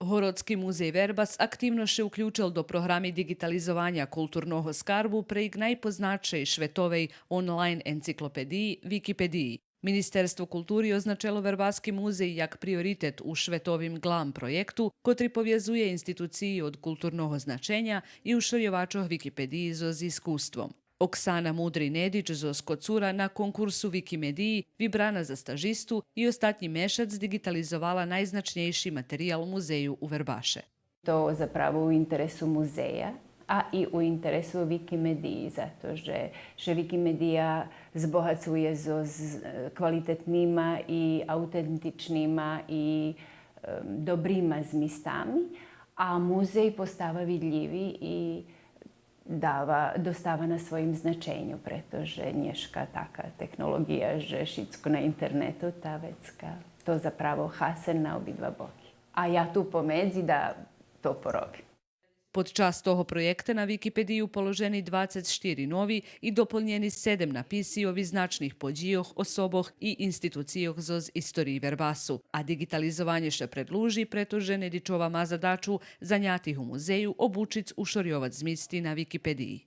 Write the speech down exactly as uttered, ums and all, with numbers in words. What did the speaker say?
Городски музей Вербас активно ше уключел до програми диґитализованя културного скарбу прейґ найпознатшей шветовей онлайн енциклопедиї Википедиї. Министерство култури означело Вербаски музей як приоритет у шветовим ГЛАМ проєкту, котри повязує институциї од културного значеня и ушорйовачох Википедиї зоз искуством. Оксана Мудри-Недич зоз Коцура на конкурсу Викимедиї вибрана за стажисту и остатнї мешац диґитализовала найзначнєйши материял музею у Вербаше. То заправо у интересу музея, а и у интересу Викимедиї, зато же, же Викимедия збогацує зоз квалитетнима и автентичнима и, ем, добрима змистами, а музей постава видлїви и дава, достава на своїм значеню, прето же нєшка така технолоґия же шицко на интернету, та вецка то заправо хасен на обидва боки. А я ту помедзи да то поробим. Под час того проєкта на Википедию положени двацец штири нови и дополнєни седем написи о визначних подїйох, особох и институцийох зоз историї Вербасу, а диґитализованє ше предлужи, прето же Недичова ма задачу занятих у музею обучиц ушорйовац змисти на Википедиї.